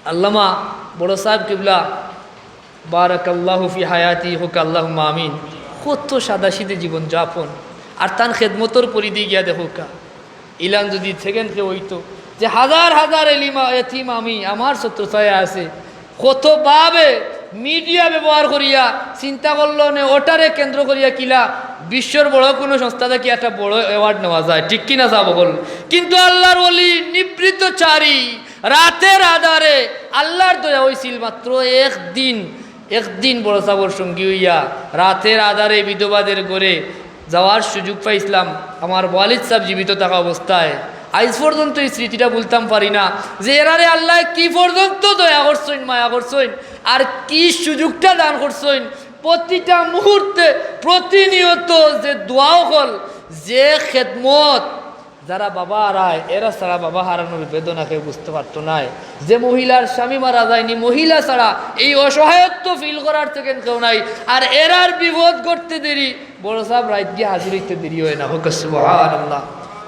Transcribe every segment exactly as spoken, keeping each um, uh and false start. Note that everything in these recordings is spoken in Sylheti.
আল্লামা বড় সাহেব কিবলা বারাকাল্লাহু ফি হায়াতি, কউক্কা আল্লাহুম্মা আমিন। কত সাদাসিধে জীবন যাপন, আর তান খেদমতর পরিধি গিয়া দেখউক্কা। ইলান যুদি সেকেন্ড কেউ অইতো, যে হাজার হাজার এলিমা, এতিম আমি, আমার ছত্রছায়া আছে, কত ভাবে মিডিয়া ব্যবহার করিয়া চিন্তা করলো নে, ওটারে কেন্দ্র করিয়া কিলা বিশ্বর বড় কুনু সংস্থা থাকি একটা বড় অ্যাওয়ার্ড নেওয়া যায়, ঠিক কি না সাব অকল? কিন্তু আল্লার ওলি নিভৃতচারী, রাতের আধারে আল্লার দয়া অইছিল মাত্র একদিন, একদিন বড় সাবর সঙ্গী অইয়া রাতের আধারে বিধবাদের ঘরে যাওয়ার সুযোগ পাইছলাম, আমার ওয়ালিদ সাব জীবিত থাকা অবস্থায়। আইজ পর্যন্ত এই স্মৃতিটা ভুলতাম পারি না, যে এরারে আল্লায় কি পর্যন্ত দয়া করছইন, মায়া করছইন, আর কি সুযোগটা দান করছইন। প্রতিটা মুহূর্তে, প্রতিনিয়ত যে দোয়া অকল, যে খেদমত, যারা বাবা হারায়, এরা ছাড়া বাবা হারানোর বেদনা কেউ বুঝতে পারতো নায়। যে মহিলার স্বামী মারা যায়নি, মহিলা ছাড়া এই অসহায়ত্ব ফিল করার সেকেন্ড কেউ নাই। আর এরার বিপদ ঘটতে দেরি, বড় সাব রাইত গিয়া হাজির অইতে দেরি অয় না। কউক্কা সুবহানাল্লাহ।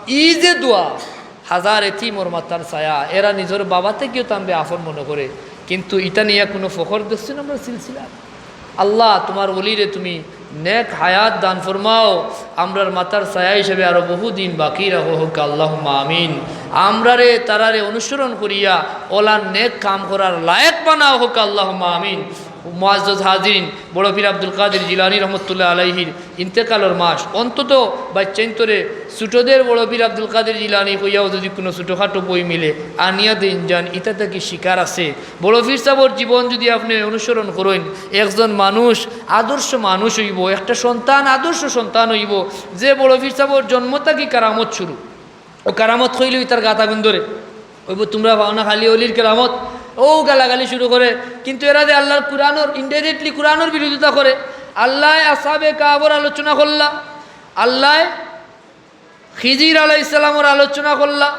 ই যে দোয়া, হাজার এতিমর মাথার ছায়া, এরা নিজর বাবা থাকিও তানরে আফন মনে করে, কিন্তু ইটা নিয়া কুনু ফখর দেখছইন আমরার সিলসিলা? আল্লাহ, তুমার ওলিরে তুমি নেক হায়াত দান ফরমাও, আমরার মাথার ছায়া হিসাবে আরো বহুদিন বাকি রাখো, কউক্কা আল্লাহুম্মা আমিন। আমরারে তারারে অনুসরণ করিয়া অলা নেক কাম করার লায়েক বানাও, কউক্কা আল্লাহুম্মা আমিন। মুআজ্জাজ হাজিরিন, বড় পীর আব্দুল কাদির জিলানী রহমতুল্লাহ আলাইহির ইন্তেকালর মাস, অন্তত বাইচ্চাইন্তরে ছোটদের বড় পীর আব্দুল কাদির জিলানী কইয়াও যুদি কুনু ছোটখাটো বই মিলে আনিয়া দেইন যান, ইটা থাকি শিকার আছে। বড় পীর সাবর জীবন যুদি আপনে অনুসরণ করইন, একজন মানুষ, আদর্শ মানুষ অইবো, একটা সন্তান, আদর্শ সন্তান অইবো, যে বড় পীর সাবর জন্ম থাকি কারামত শুরু। ও কারামত কইলেউ ইতার গাত আগুন ধরে। অইবো তুমরা পাও না খালি অলির কেরামত, অউ গালাগালি শুরু করে। কিন্তু এরা যে আল্লার কুরআনর, indirectly কুরআনর বিরোধিতা করে। আল্লায় আসহাবে কাহাফর আলোচনা করলা, আল্লায় খিজির আলাইহিস সালামর আলোচনা করলা,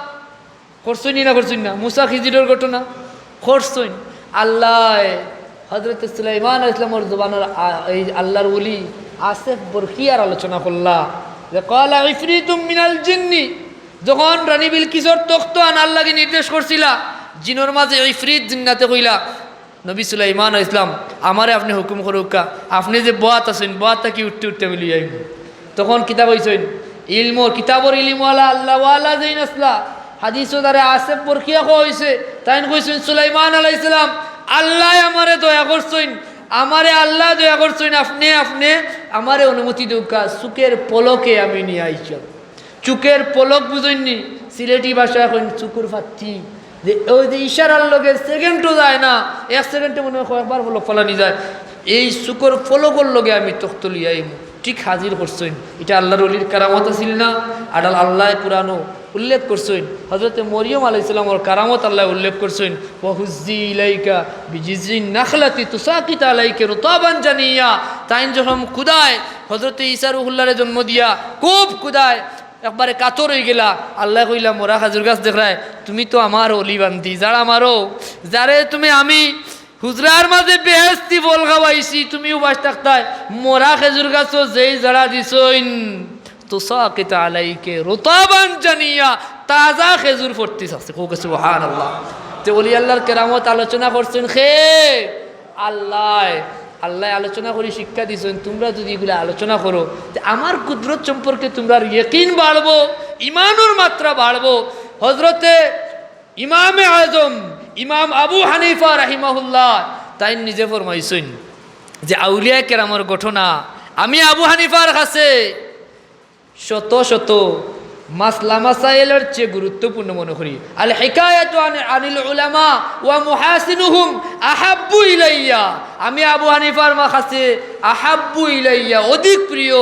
করছইন নি না করছইন না? মুসা খিজিরর ঘটনা করছইন। আল্লায় হজরত সুলাইমান আলাইহিস সালামর জবানর আ-, এই আল্লার ওলি আসেফ বরখিয়ার আলোচনা করলা, যে ক্বালা ইফরিতুম মিনাল জিন্নি, যখন রানী বিলকিসর তখ্ত আনার লাগি নির্দেশ করছিলা, জিনর মাঝে ইফরিত জিন্নাতে কইলা, নবী সুলাইমান আলাইহিস সালাম, আমারে আপনে হুকুম করউক্কা, আপনে যে বওয়াত আছইন, বওয়াত থাকি উঠতে উঠতে আমি লইয়া আইমু। তখন কিতা কইছইন? ইলমর, কিতাবর ইলিমওয়ালা, আল্লাহওয়ালা যেইন আছলা, হাদিসও তারে আসেফ বরখিয়া কওয়া অইছে, তাইন কইছইন, সুলাইমান আলাইহিস সালাম, আল্লায় আমারে দয়া করছইন, আমারে আল্লায় দয়া করছইন, আপনে, আপনে আমারে অনুমতি দেউক্কা, চুকের পলকে আমি নিয়া আইছি। চুকের পলক বুঝইন নি? সিলেটি ভাষায় কইন চুকুর ফাত্তি। যে অউ যে ইশারার লগে সেকেন্ডও যায় না, এক সেকেন্ডে মনে অয় কয়েকবার পলক ফালানি যায়। এই চুকুর পলকর লগে আমি তখ্ত লইয়া আইমু। ঠিক হাজির করছইন। ইটা আল্লার ওলির কারামত আছিল না? আডাল আল্লায় কুরআনো উল্লেখ করছইন। হজরতে মরিয়ম আলাইহিস সালামর কারামত আল্লায় উল্লেখ করছইন, "ওয়া হুজ্জি ইলাইকা বিজিজিন নাখলাতি তুসাকিত আলাইকা রুতাবান জানিয়া।" তাইন যখন কুদায়, হজরতে ঈসা রুহুল্লারে জন্ম দিয়া খুব কুদায়, একবারে কাতর অইগেলা। আল্লায় কইলা, "মরা খেজুর গাছ দেখরায়, তুমি তো আমার ওলি বান্দি, ঝাড়া মারো, যারে তুমি আমি হুজরার মাঝে বেহেস্তি ফল খাওয়াইছি, তুমি উপাস থাকতায়, মরা খেজুর গাছো যেই ঝাড়া দিছইন, তুসাকিত আলাইকা রুতাবান জানিয়া, তাজা খেজুর পড়তিছে।" কউক্কা সুবহানাল্লাহ। তে ওলি আল্লার কেরামত আলোচনা করছইন কে? আল্লায়। আল্লায় আলোচনা করি শিক্ষা দিছইন, তুমরা যুদি ইগুলা আলোচনা করো, তে আমার কুদরত সম্পর্কে তুমরার ইয়াকিন বাড়বো, ইমানর মাত্রা বাড়বো। হজরতে ইমামে আজম ইমাম আবু হানিফা রাহিমাহুল্লাহ তাইন নিজে ফরমাইছইন যে আউলিয়ায়ে কেরামর ঘটনা আমি আবু হানিফার কাছে শত শত মাসলা মাসাইলর চেয়ে গুরুত্বপূর্ণ মনে করি। আল হিকায়াতু আন-, আনিল উলামা ওয়া মুহাসিনুহুম আহাব্বু ইলাইয়া। আমি আবু হানিফার মা-, কাছে আহাব্বু ইলাইয়া অধিক প্রিয়,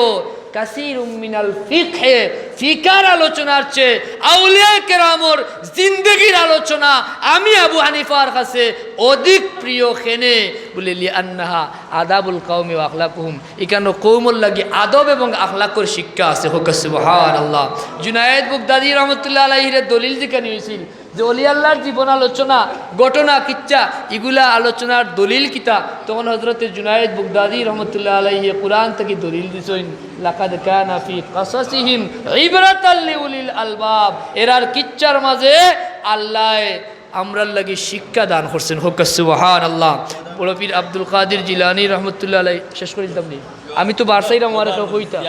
কাসীরুম মিনাল ফিকহে, ফিকার আলোচনার চেয়ে আউলিয়ায়ে কেরামর জিন্দেগির আলোচনা আমি আবু হানিফার কাছে অধিক প্রিয়। কেনে? বলে, "লিআন্নাহা আদাবুল কওমি ওয়া আখলাকুহুম।" ইকানো কওমর লাগি আদব এবং আখলাকর শিক্ষা আছে। কউক্কা সুবহানাল্লাহ। জুনায়েদ বুগদাদি রহমতুল্লাহ আলাইহিরে দলিল জিকানি অইছিল যে ওলি আল্লার জীবন আলোচনা, ঘটনা, কিচ্ছা, ইগুলা আলোচনার দলিল কিতা? তখন হজরতে জুনায়েদ বুগদাদি রহমতুল্লাহ আলাইহি কুরআন থাকি দলিল দিছইন, "লাকাদ কানা ফি কাসাসিহিম ইবরাতাল লিউলিল আলবাব।" এরার কিচ্ছার মাঝে আল্লায় আমরার লাগি শিক্ষা দান করছেন। কউক্কা সুবহানাল্লাহ। বড় পীর আব্দুল কাদির জিলানী রহমতুল্লাহ আলাই। শেষ করি দিতাম নি? আমি তো বারসাইরাম, আমারে কেউ কইতা।